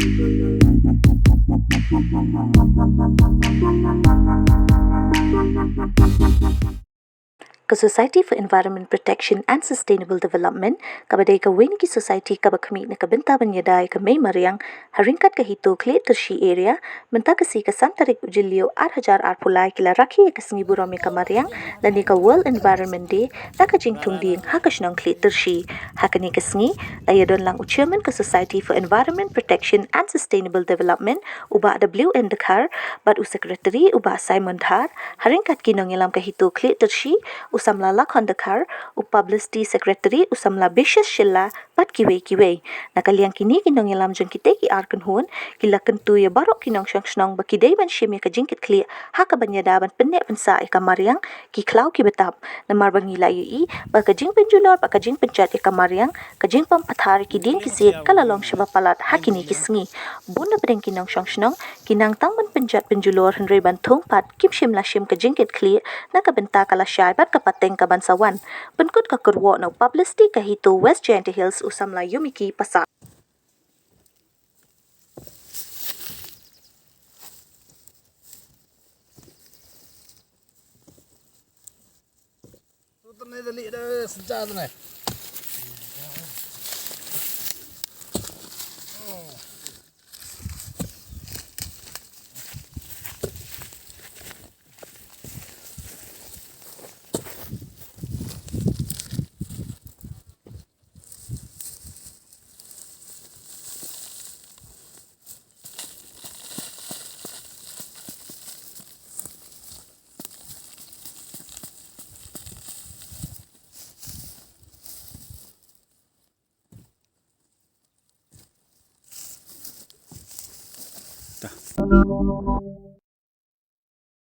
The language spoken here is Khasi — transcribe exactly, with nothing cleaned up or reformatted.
Ka Society for Environment Protection and Sustainable Development, kaba dei kawei na ki society kaba khmih na ka bynta ban ïada ïa ka mei mariang ha ryngkat ka HITO Khliehtyrshi area, mynta ka sngi ka san tarik u Jylliew ar hajar arphew lai ki la rakhe ïa ka sngi burom ïa ka mariang lane ka World Environment Day da ka jingthung dieng ha ka shnong Khliehtyrshi. Ha kane ka sngi la ïadon lang u Chairman ka Society for Environment Protection and Sustainable Development, u Bah W N Dkhar, bad u Secretary, u Bah Simon Dhar, ha ryngkat ki nongïalam ka HITO Khliehtyrshi, u Samla Lakhon Dkhar, u Publicity Secretary, u Samla Bishas Shylla, bad kiwei kiwei. Na ka liang kine ki nongïalam jong kitei ki ar kynhun ki la kyntu ïa baroh ki nongshong shnong ba ki dei ban shim ïa ka jingkitkhlieh ha kaban ïada ban pynneh pynsah ïa ka mariang ki khlaw ki btap. Namar ba ngi la ïohi ba ka jingpynjulor bad ka jingpynjot ïa ka mariang, ka jingpynpathar ïa ki dieng ki siej ka la long shibun palat ha kine ki sngi. Bun na pdeng ki nongshong shnong ki nang tang ban pynjot pynjulor hynrei ban thung pat kim shym la shim ka jingkitkhlieh na ka bynta ka lashai bad ka pateng kaban sa wan. Pynkut ka kyrwoh na u Publicity ka HITO West Jaintia Hills, u Samla Yumiki Passah.